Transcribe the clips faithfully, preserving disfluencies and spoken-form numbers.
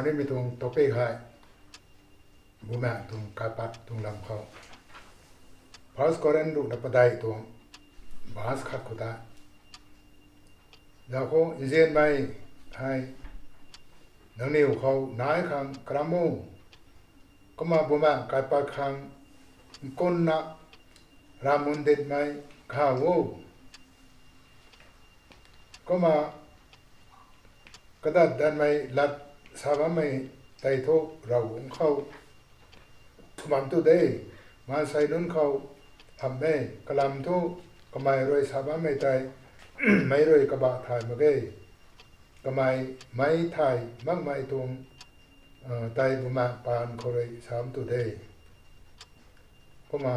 Nimei tuang topic hei, bumaengh tuang kaipat tuang lam khou, First Corinth ruhna padeih tuang verse khat khou ta, zauc khou nzianmei hei nangniw khou nai khang karam o, kumna bumaengh kaipat khang nkunna ravmun ditmei kahaw o. Kumna kadat datmei lat sa bammei tei thu Ravguangc khou bam tu de, maansei nunc khou hamh e. Kalam thu kamei rui sa bammei tei meic rui kabah thay mak ge. Kamei meic thay makmei tuang tei bumaengh paan khou rui sa bam tu de. Kumna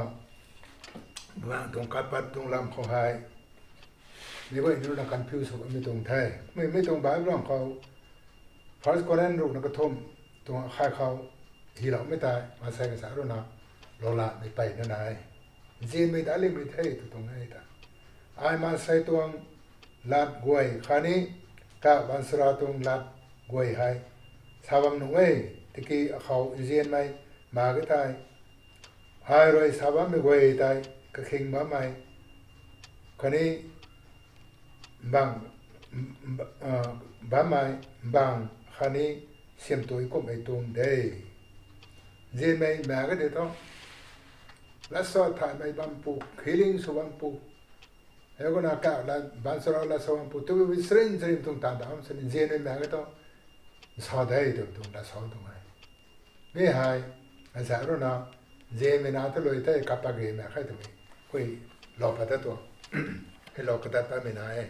bumaengh tuang kaipat tuang lam khou hei, mi guay nunc na confuse sw bammei tuang the. Mi, mi tuang Bible lam khou, First Corinth ruhna kathumh tuang akhai khou hyloumei tei maansei kasa ruhna lou latmei peyna nai e. Nzianmei daic liangmei the tw tuang e ta. Ai maansei tuang lat guay khatni kau baanchara tuang lat guay hei sa bam nuh e, tiki akhou nzianmei mak ge thei, ai rui sa bammei guay tei kakhing bammei khatni bang, bammei bang khatni siamtui kumhmei tuang de. Nzianmei mak ge tei thu, lat sa thaymei bam pu, healing sw bam pu, hei kumna kau lat, baanchara lat sa bam pu, tu bi srin srin tuang taanv ta bam sini nzianmei mak ge thu, sa de tw tuang lat sa tuang e. Mi hei, asa ruhna, nzianmei na thu lui the, kaipat ge mak khe twmei, hui lou pat ta tuang, hei lou kadat patmei na e.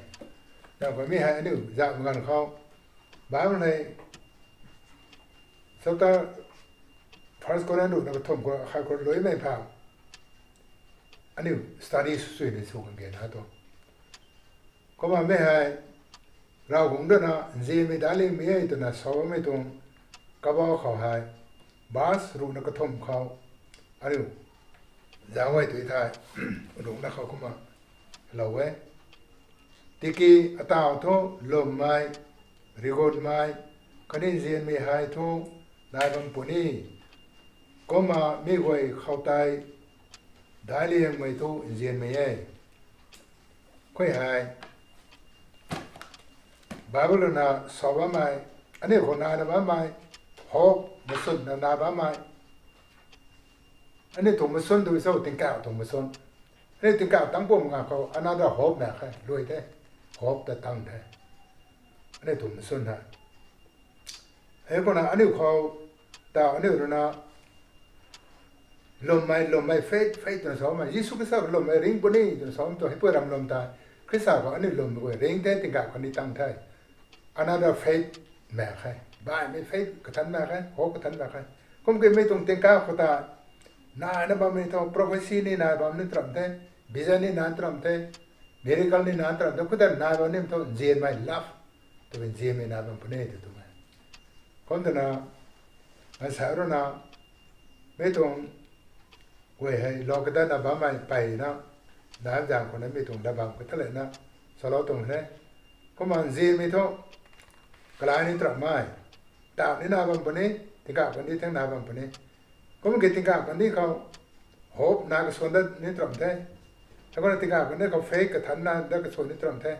Nang khou mi hei aniu zauhmei ganv khou, Bible hei, chapter First Corinth ruhna kathumh khou, akhai khou luimei phau, aniu study sw sw ni sw khang ge na tuang. Kumna mi hei, Ravguangc ruina nzianmei daic liangmei e twna sa bammei tuang kabau khou hei, verse ruhna kathumh khou, aniu zauc e tu thei, ruhna khou kumna lou e. Tiki ataw thu lwmmei, rigunmei, khatni nzianmei hei thu nai bam puni. Kumna mi guay khou tei daic liangmei thu nzianmei e. Khui hei, Bible ruina sa bammei, aniu khou naina bammei, hope, machunna nai bammei, aniu tuang machun tu cho, tingkauh tuang machun. Aniu tingkauh tang pum nga khou another hope mak khe, lui the, hope ta tang the. Aniu tuang machun hei, hei kumna aniu khou, ta aniu ruina lwmmei, lwmmei, faith, faith twna samei, Jisu Khrista khou lwmmei ring puni twna samei tu, hei pui ram lwm tei, Khrista khou aniu lwmmei guay ring the, tingkauh khatni tang the. Another faith mak khe, baihmei faith kathanc mak khe, hope kathanc mak khe. Kum ki mi tuang tingkauh khou ta, naina bammei thu prophecy ni nai bam ni tram the, vision ni nai tram the, miracle ni nai tram the, khou ta nai bam ni thu nzianmei love, twmei nzianmei nai bam puni tw tuang e. Kum twna, asa ruina, mi tuang guay hei lou kadatna bammei peyna, nai zaeng khou na mi tuang lat bam khou ta lana, salou tuang the. Kumna nzianmei thu, kalai ni tramhmei, taw ni nai bam puni, tingkauh kandih thang nai bam puni. Kum ki tingkauh kandih khou, hope na kasuan dat ni tram the. Hei kumna tingkauh kandih khou faith kathanc na dat kasuan ni tram the.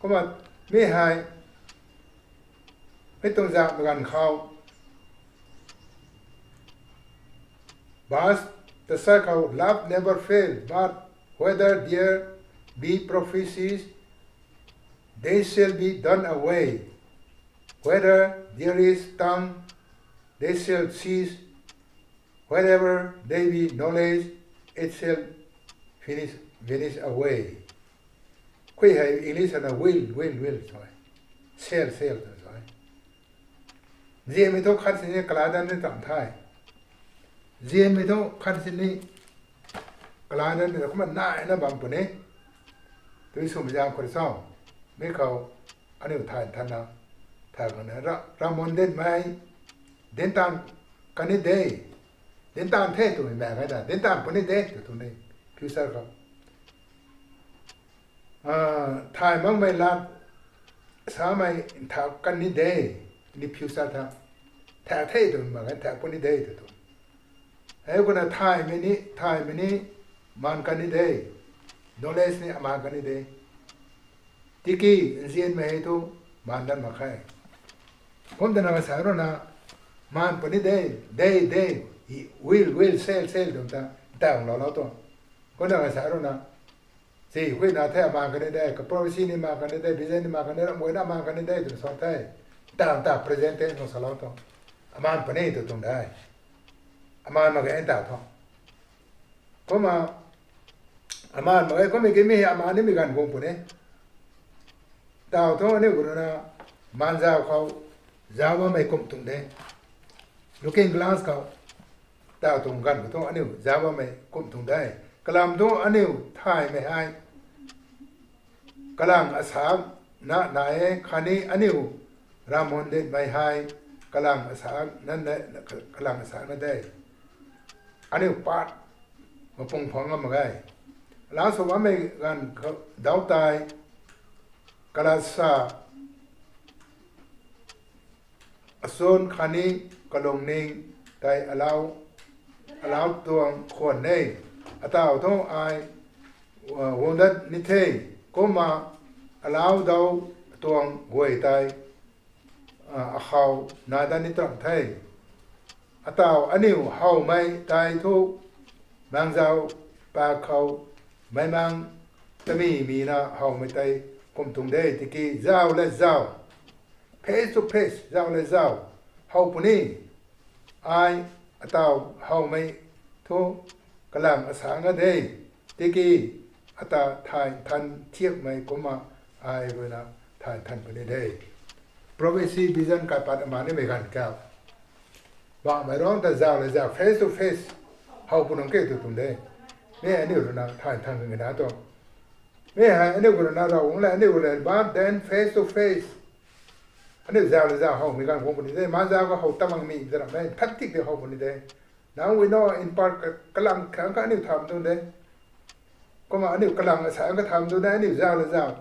Kumna mi hei, mi tuang zauhmei ganv khou, verse ta sa khou, love never fail, but whether there be prophecies, they shall be done away. Whether there is tongue, they shall cease. Wherever there be knowledge, it shall finish, vanish away. Khui hei English na will, will, will, sorry. Shall, shall, sorry. Nzianmei thu khat sini kalai dat ni tram the. Nzianmei thu khat sini kalai dat ni kumna naina bam puni. Tui swmei zaeng khou cho, mi khou, aniu thay thanna, thay khang na, ra, ravmun dinmei, dinc taanv kani de, dinc taanv the twmei mak khe ta, dinc taanv puni de tw tuang ni, future khou. Thay makmei lat, samei thau kani de, ni future tha. Thak the tw mak e, thak puni de tw tu. Hei kumna thaymei ni, thaymei ni maan kan ni de. Knowledge ni amaan kan ni de. Tiki nzianmei hei thu maan dat mak khe. Kum tana sa runa, maan puni de, de, de, will, will, sell, sell tw ta, tang lou lou tu. Kum tana sa runa, si hui na the amaan kan ni de, ka prophecy ni maan kan ni de, vision ni maan kan ni, ramh guayna maan kan ni de tw sa the. Tang ta present the nung salou tu. Amaan puni tw tuang de. Amaan mak ge ta thu. Kumna, amaan mak ge, kummei ki mi hei amaan nimei ganv guang puni. Taw thu aniu khou runa, maanzau khou, zauc bammei kum tuang de. Looking glass khou, taw tuang ganv khou thu aniu zauc bammei kum tuang de. Kalam thu aniu thaymei hei kalang asak na nai e, khatni aniu ramh hun dinmei hei kalang asak na, kalang asak na de. Aniu part mapung phang ngam mak ge. Laa sw bammei ganv khou dau tei, kalasa, achun khatni kalungning tei alau, alau tuang khwan e. Ataw thu ai, uh, guang dat ni the, kumna alau dau tuang guay tei, uh, akhou nai dat ni tuang the. Ataw aniu howmei tei thu, maengzau pak khou, meic maeng tamimei na howmei tei kum tuang de, tiki zauc le zauc, face to face, zauc le zauc, how puni. Ai, ataw howmei thu kalang asak na de, tiki ata thay nthan thiakmei kumna ai ruina thay nthan puni de. Prophecy, vision kaipat amaan nimei ganv khou, bamei rong ta zauc le zauc, face to face, how puni ke tw tuang de. Mi aniu ruina thay nthan kan na tu. Mi hei aniu khou runa Ravguangc le aniu le bam then face to face, aniu zauc le zauc howmei ganv guang puni de. Maanzau khou how ta mak mi zara mei phat tik de how puni de. Now we know in part, ka-, kalang khang kha aniu tham tuang de. Kumna aniu kalang asak kha tham tuang de, aniu zauc le zauc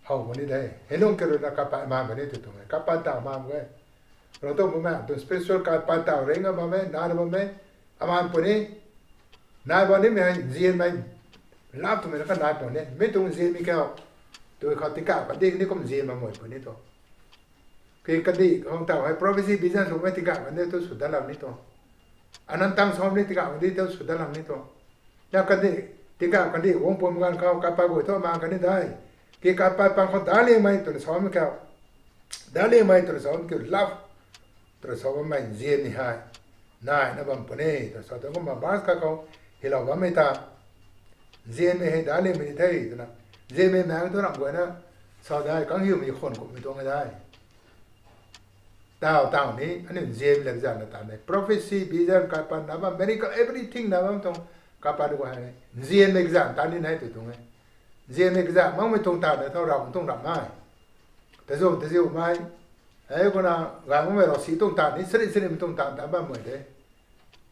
how puni de. Hei nung ki ruina kaipat maan puni tw tuang e, kaipat taw maan e. Rau tu bumaengh tuang spiritual kaipat taw ring a bam e, nai na bam e, amaan puni. Nai bam nimei hei nzianmei, lap twmei na kha nai puni. Mi tuang nzianmei khou, tu khou tingkauh kandih ni kum nzian bam mei puni tu. Ki kandih khang taw hei prophecy, vision swmei tingkauh kandih tu sw dat lam ni tu. Anantang swmei tingkauh kandih tu sw dat lam ni tu. Na kandih, tingkauh kandih guang pum ganv khou kaipat guay thu amaan kan ni de. Ki kaipat pang khou dalimei twna samei khou, dalimei twna samei khou love twna sa bammei nzianmei hei nai na bam puni twna sa tu kumna verse kha khou hylou bammei ta, nzianmei hei dalimei ni the twna, nzianmei maeng tu ramh guayna sa de, kang hiumei khwan kumhmei tuang e de. Taw taw ni aniu nzianmei le kazauhna ta ne, prophecy, vision, kaipat na bam, miracle, everything na bam tuang kaipat guay hei nzianmei kazauh ta ni nai tw tuang e. Nzianmei kazauh makmei tuang ta na thu Ravguangc tuang ramh e. Taziu taziumei, hei kumna gay makmei ravsic tuang ta ni, sari sarimei tuang ta ta bam mei de.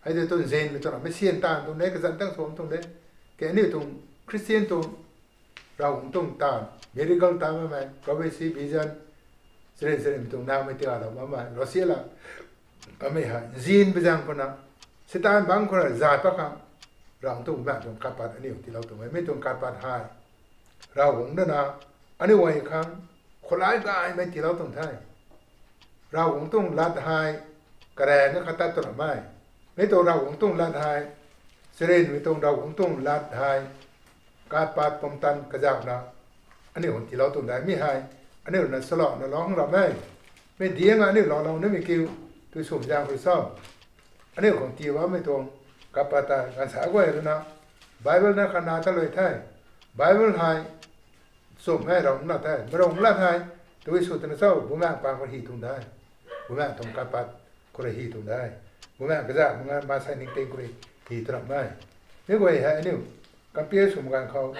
Hei de tu nzianmei tuang ramh, machine taanv tuang de, kazanc tang sw tuang de. Ke aniu tuang Christian tuang Ravguangc tuang taanv, miracle ta bammei, prophecy, vision, sari sarimei tuang namei tigalou bammei ravsic la, amei hei nzianmei zaeng khou na, Seitaan bangc khou rui zay pat khang, Ravguangc tuang bumaengh tuang kaipat aniu tiilou tuang e. Mi tuang kaipat hei Ravguangc dana aniu guay khang khoulai gaymei tiilou tuang the. Ravguangc tuang lat hei karaeng na khat tat tw ramh e. Mi tuang Ravguangc tuang lat hei, charynmei tuang Ravguangc tuang lat hei, kaipat pumtan kazauhna aniu khang tiilou tuang de. Mi hei aniu rui na salouna lou hang ramh e. Mi diang aniu loulou nimei kiu, tui swmei zaeng khou sa, aniu khang tii bammei tuang kaipat ta ganv sa guay rui na Bible na khat na ta lui the. Bible hei chumh hei Ravguangc lat the, Ravguangc lat hei, tui sw twna sa, bumaengh paan khou hy tuang de. Bumaengh tuang kaipat khou rui hy tuang de. Bumaengh kazauh mak nga maansei ningting khou rui hy tw ramh e. Mi guay hei aniu compare swmei ganv khou,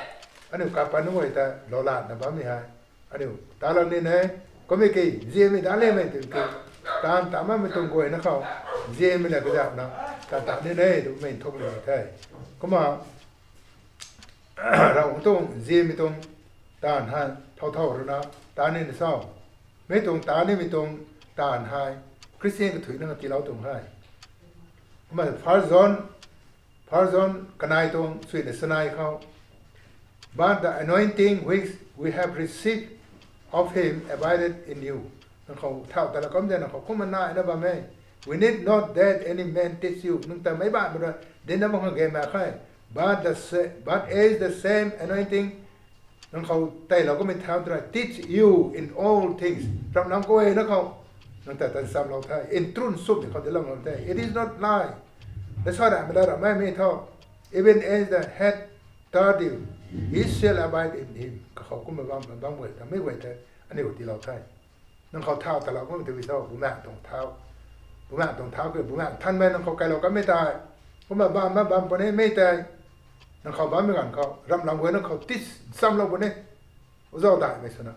aniu kaipat nunc guay ta lou latna bammei hei aniu talou ni ne. Kummei ki nzianmei dalemei tw ki, taanv ta makmei tuang guayna khou nzianmei le kazauhna taanv ta ni ne twmei thuk ni the. Kumna Ravguangc tuang nzianmei tuang taanv hei thow thow rui na ta nina sa, mi tuang ta nimei tuang taanv hei Christian kathuicna tiilou tuang hei. Kumna First John, First John kanei tuang suina sanei khou, But the anointing which we have received of him abideth in you. Nang khou thau ta la kum de, nang khou kumna naina bam e. We need not that any man teach you. Nang ta meic baihmei rui dinna bam khang ge mak khe. But the sa-, but as the same anointing nang khou teilou kummei thau tei teach you in all things. Ramh lam kaguayna khou nang ta tan samlou the. In truth, sumei khou dinclou the. It is not lie. Lasana mei la ramh mei tho. Even as the hath taught you, ye shall abide in him. Kakhou kumna bam, bam guay ta, mei guay tei aniu tiilou the. Nang khou thau talou kummei tei tho, Bumaengh tuang thau. Bumaengh tuang thau khe, Bumaengh Nthanmei nang khou kailou kanmei tei. Kumna bam, bam, bam puni mei tei. Nang khou bammei ganv khou, ramh lam guay nang khou teach, samlou puni. Uzau daihmei swna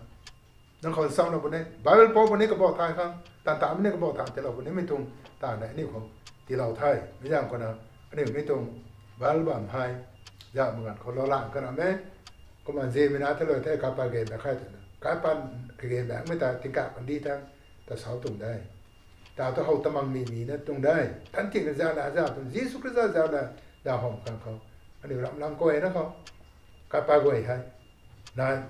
nang khou samlou puni. Bible pou puni, kabauh thay khang, tan tamei ni kabauh thay tiilou punimei tuang, tanna aniu khou tiilou the. Mi zaeng khou na, aniu mi tuang Bible bam hei, zauhmei ganv khou lou lan kana me. Kumna nzianmei na the lou the, kaipat ge mak khe twna. Kaipat kage makmei ta tingkauh kandih thangc ta sau tuang de. Ta tu how tamang mi mi na tuang de. Thanc tingna zauc la, zauc tuang, Jisu Khrista zauc la, zauc howm khang khou, aniu ramh lam kaguayna khou, kaipat guay hei, na,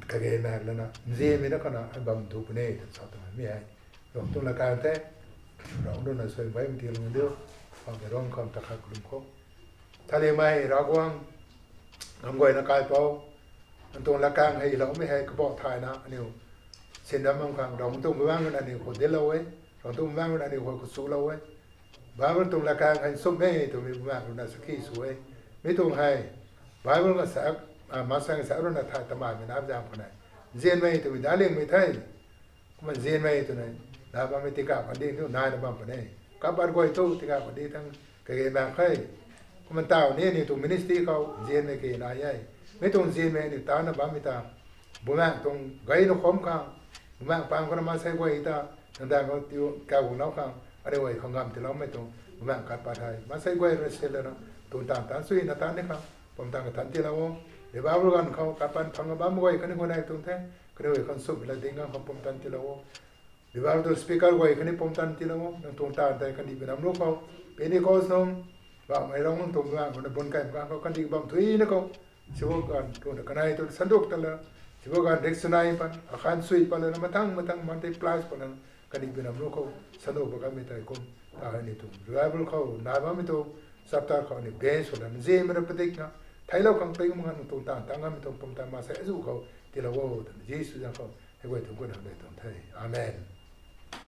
kage mak lana, nzianmei na khou na, ai bam tu puni, tan sau tuang mi hei. Rong tuang lakang the, rong runa suai baimei tiilou diu, bam tei rong kham ta khat kalum khou. Thaliumei Ravguangc, ngam guayna kaipouc, nang tuang lakang hei loumei hei kabauh thayna aniu sinda bam khang, rong tuang Bumaengh rui aniu khou dinclou e, rong tuang Bumaengh rui aniu khou kasulou e. Bible tuang lakang hei nchumh e twmei Bumaengh rui na sakhi sw e. Mi tuang hei, Bible nga sa, a, maansei nga sa rui na thay tamei na zaeng khou na, nzianmei twmei daiclingmei the. Kumna nzianmei twna, na bammei tingkauh kandih tu naina bam puni. Kaipat guay tu tingkauh kandih thangc kage mak khe. Kumna taw ni aniu tuang ministry khou nzianmei kage nai e. Mi tuang nzianmei aniu tana bammei ta, Bumaengh tuang gayna kham khang, Bumaengh pang khou na maansei guay ta, nang daeng khou tiu kauguanglou khang, aniu guay khou ngam tiiloumei tuang, Bumaengh kaipat hei maansei guay rui silana, tuang taanv tan suina tan ni khang pumtan kathanc tiilou o. Revival ganv khou kaipat phang bam guay khatni khou nai tuang the, khatni guay khang sumei la ding ganv khou pumtan tiilou o. Revival tuang speaker guay khatni pumtan tiilou o. Nang tuang taanv tei kandihmei nam lu khou, Pentecost nung, Ravmei rong nang tuang Bumaengh rui na bun kai ganv khou kandih bam thuina khou, sibo ganv tuang ta kanei tu sanduk ta la, sibo ganv rik sanei pat, akhan sui pat lana, mathang mathang multiplies pat lana, kandihmei nam lu khou sanduk pat kanmei tei kum, ta hei ni tuang Bible khou nai bammei tu, chapter khou ni base sw lana, nzianmei rui padikna theilou khang ping mak ganv nang tuang taanv tang kanmei tuang pumtan maansei azuh khou tiilou o twna Jisu zaeng khou hei guay tuang khou na dei tuang the. Amen.